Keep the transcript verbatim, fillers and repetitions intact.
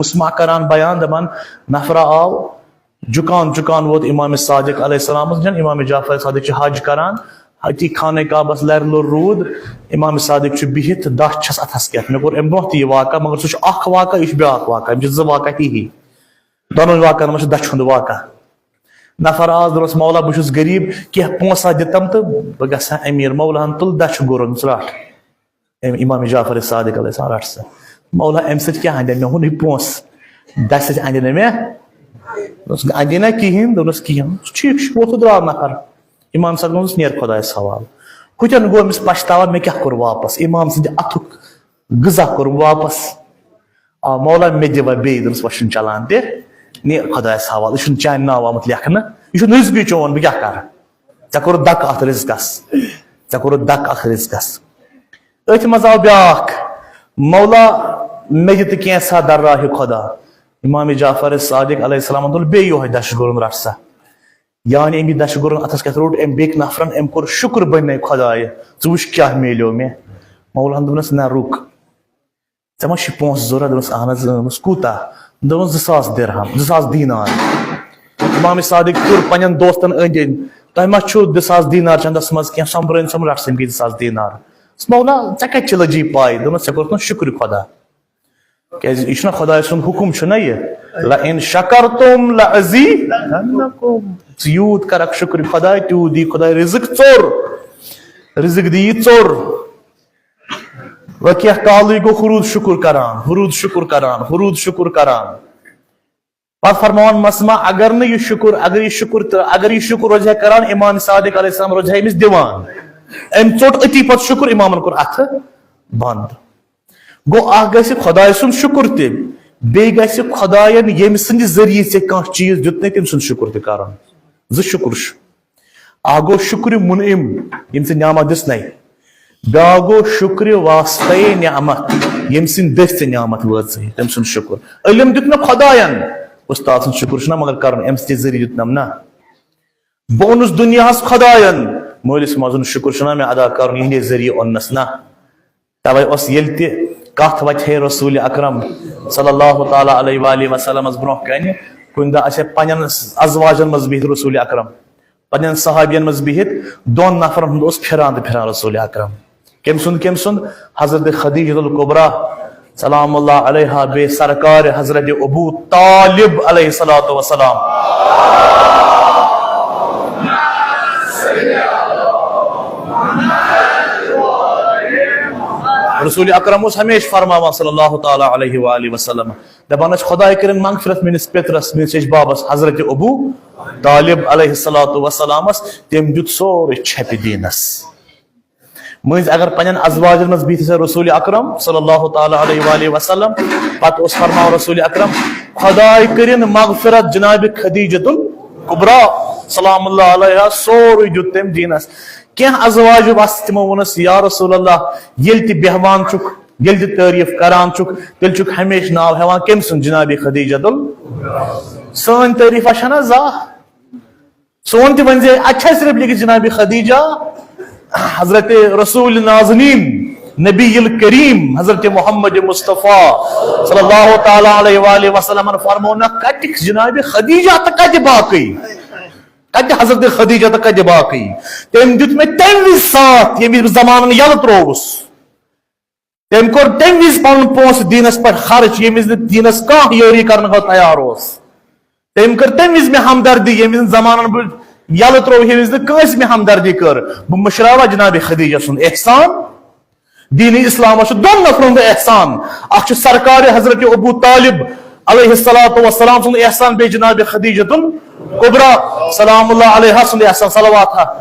عثمہ کران بیان، دپان، نفرا آو جُکان جُکان ووت امام صادق علیہ السلامس نِش۔ امام جعفر صادق چھُ حج کران، أتی خانہ کعبس لرِ لوٚر روٗد۔ امام صادق چھُ بِہِتھ، دَچھ چھس اتھس کٮ۪تھ۔ مےٚ کوٚر امہِ برونٛہہ تہِ یہِ واقعہ، مگر سُہ چھُ اکھ واقعہ، یہِ چھُ بیٛاکھ واقعہ، یِم چھِ زٕ واقعہ ہی ہی۔ دۄنوَے واقعن منٛز چھُ دَچھِ ہُنٛد واقعہ۔ نفر آز دوٚپنس، "مولا، بہٕ چھُس غریٖب، کینٛہہ پونٛسہٕ دِتم تہٕ بہٕ گژھٕ ہا امیر۔" مولاہن تُل دَچھِ گُرُن، ژٕ رٹھ۔ أمۍ امام جعفر صادق علیہ السلام رٹھ سا۔ مولا، امہِ سۭتۍ کیٛاہ اندِ؟ مےٚ ووٚن یہِ پونٛسہٕ، دَچھِ سۭتۍ اندِ نہٕ مےٚ۔ دوٚپُس، "اندِ نہ کِہیٖنۍ؟" دوٚپنس، "کِہیٖنۍ۔" ٹھیٖک چھُ، ووت تہٕ درٛاو نفر۔ امام صٲب دوٚپنس، "نیر خۄدایس حوالہٕ۔" ہُتٮ۪ن گوٚو أمِس پچھتاوان، مےٚ کیٛاہ کوٚر واپس؟ امام سٕنٛدِ اَتھُک غذا کوٚرُم واپس۔ آ، مولا، مےٚ دِ وۄنۍ بیٚیہِ۔ دوٚپنس، "وۄنۍ چھُنہٕ چلان تہِ، نیر خۄدایس حوالہٕ، یہِ چھُنہٕ چانہِ ناوٕ آمُت لیکھنہٕ، یہِ چھُ نزگٕے چون، بہٕ کیٛاہ کرٕ؟ ژےٚ کوٚرُتھ دکہٕ اتھ رزقس، ژےٚ کوٚرُتھ دکہٕ اتھ رزقس۔" أتھۍ منٛز آو بیٛاکھ، "مولا، مےٚ دِ تہٕ کینٛژھا در راہِ خۄدا۔" امام جعفر صادق علیہ السلام دوٚپ، "بیٚیہِ یِہوٚے دَچھِ گُرُن رَٹ سا۔" یعنی أمۍ یہِ دَچھِ گُرُن اَتھَس کٮ۪تھ روٚٹ أمۍ بیٚکۍ نفرَن، أمۍ کوٚر شُکُر، بَنے خۄدایہِ، ژٕ وٕچھ کیٛاہ میلیو مےٚ۔ مولاہَن دوٚپنَس، "نہ، رُک، ژےٚ ما چھِ پونٛسہٕ ضوٚرَتھ؟" دوٚپنَس، "اَہَن حظ۔" دوٚپنَس، "کوٗتاہ؟" دوٚپنَس، "زٕ ساس درہم، زٕ ساس دینار۔" امام صادق پھیُر پنٛنٮ۪ن دوستَن أنٛدۍ أنٛدۍ، "تۄہہِ ما چھُو زٕ ساس دینار چَندَس منٛز کینٛہہ؟ سۄمبرٲوِن، سۄمبرٲوِن، رَٹ سا أمۍ کِنۍ زٕ ساس دینار۔" دوٚپنَس، "مولا، ژےٚ کَتہِ چھِ لٔجی پَے؟" دوٚپنَس، "ژےٚ کوٚرُتھ نہ شُکرِ خۄدا؟" کیٛازِ یہِ چھُنہ خۄداے سُنٛد حُکُم چھُنہ یہِ، "لَئِن شَکَرْتُمْ لَأَزِیدَنَّکُمْ۔" ژٕ یوٗت کَرَکھ شُکرِ خۄداے، تیوٗت دی خۄداے رِزِق ژوٚر۔ رِزِق دی یہِ ژوٚر۔ وۄنۍ کینٛہہ کالٕے گوٚو ہُہ روٗد شُکُر کَران، ہُہ روٗد شُکُر کَران، ہُہ روٗد شُکُر کَران۔ پَتہٕ فرماوان، "مسما، اگر نہٕ یہِ شُکُر، اگر یہِ شُکُر تہٕ اگر یہِ شُکُر روزِ ہا کَران، امام صادق علیہ السلام روزِ ہا أمِس دِوان۔" أمۍ ژوٚٹ أتی پَتہٕ شُکُر، امامَن کوٚر اَتھٕ بنٛد۔ گوٚو، اکھ گژھِ خۄداے سُنٛد شُکُر تہِ، بیٚیہِ گژھِ خۄدایَن، ییٚمہِ سٕنٛدِ ذٔریعہٕ ژےٚ کانٛہہ چیٖز دیُتنَے، تٔمۍ سُنٛد شُکُر تہِ کَرُن۔ زٕ شُکُر چھُ۔ اکھ گوٚو شُکرِ مُنعِم، ییٚمۍ ژےٚ نعمت دِژنَے۔ بیٛاکھ گوٚو شُکرِ واسطے نعمت، ییٚمہِ سٕنٛدِ دٔسۍ ژےٚ نعمت وٲژٕے، تٔمۍ سُنٛد شُکُر۔ علم دیُت مےٚ خۄدایَن، اُستاد سٕنٛد شُکُر چھُنہ، مگر کَرُن أمۍ سٕنٛدِ ذٔریعہٕ دیُتنَم نہ۔ بہٕ اوٚنُس دُنیاہَس خۄدایَن، مٲلِس ماجہِ ہُنٛد شُکُر چھُنہ مےٚ ادا کَرُن، یِہِنٛدے ذٔریعہٕ اوٚننَس نہ۔ تَوَے اوس ییٚلہِ تہِ کَتھ وَتھِ ہے رسول اکرم صلی اللہ تعالیٰ علیہ وآلہ وسلمس برونٛہہ کنہِ، کُنہِ دۄہ آسہِ ہے پننٮ۪ن ازواجن منٛز بِہِتھ رسول اکرم، پننٮ۪ن صحابین منٛز بِہِتھ، دۄن نفرن ہُنٛد اوس پھِران تہٕ پھِران رسول اکرم۔ کٔمۍ سُنٛد، کٔمۍ سُنٛد؟ حضرت خدیجۃ الکبریٰ سلام اللہ علیہا، بیٚیہِ سرکار حضرت ابو طالب علیہ الصلوۃ والسلام۔ رسول اکرم اوس ہمیشہِ فرماوان صلی اللہ تعالیٰ علیہ وآلہ وسلم، دپان ٲسۍ، "خداے کٔرِن مغفرت میٲنِس پیترس، میٲنِس یچھ بابس حضرت ابو طالب علیہ الصلوۃ والسلامس، تٔمۍ دیُت سورُے چھپہِ دینس۔" مٔنٛزۍ اگر پننٮ۪ن ازواجن منٛز بِہِتھ ٲسۍ رسول اکرم صلی اللہ تعالیٰ علیہ وآلہ وسلم، پتہٕ اوس فرماوان رسول اکرم، "خداے کٔرِن مغفرت جناب خدیجۃ الکبریٰ سلام اللہ علیہا، سورُے دیُت تٔمۍ دینس۔" کینٛہہ ازواج آسہٕ، تِمو ووٚنُس، "یا رسول اللہ، ییٚلہِ تہِ بیہوان چھُکھ، ییٚلہِ تہِ تعریف کران چھُکھ، تیٚلہِ چھُکھ ہمیشہِ ناو ہٮ۪وان کٔمۍ سُنٛد؟ جناب خدیجۃ ال-، سٲنۍ تعریفہ چھنہ زانٛہہ؟ سون تہِ ؤنۍ زِ اَتہِ چھا صرف لیکھِتھ جناب خدیجہ؟" حضرت رسول نازنین، نبی الکریم حضرت محمد مصطفیٰ صلی اللہ تعالیٰ علیہ وآلہ وسلم فرموو نہ، کتہِ جناب خدیجہ تہٕ کتہِ باقٕے؟ کتہِ حضرت خدیجہ تہٕ کتہِ باقٕے؟ تٔمۍ دیُت مےٚ تمہِ وِزِ ساتھ، ییٚمہِ وِزِ بہٕ زمانن یلہٕ ترٛووُس۔ تٔمۍ کوٚر تمہِ وِزِ پنُن پونٛسہٕ دیٖنس پٮ۪ٹھ خرٕچ، ییٚمہِ وِزِ نہٕ دیٖنس کانٛہہ یٲری کرنہٕ خٲطرٕ تیار اوس۔ تٔمۍ کٔر تمہِ وِزِ مےٚ ہمدردی، ییٚمہِ وِزِ نہٕ زمانن بہٕ یلہٕ ترٛوو، ییٚمہِ وِزِ نہٕ کٲنٛسہِ مےٚ ہمدردی کٔر۔ بہٕ مٔشراوا جناب خدیجہ سُنٛد احسان؟ دین اسلامس چھُ دۄن نفرن ہُنٛد احسان۔ اکھ چھُ سرکار حضرت ابو طالب علیہ الصلوۃ والسلام سُنٛد احسان، بیٚیہِ جناب خدیجۃ الکبریٰ سلام اللہ علیہا سُنٛد احسان۔ صلوات ہا۔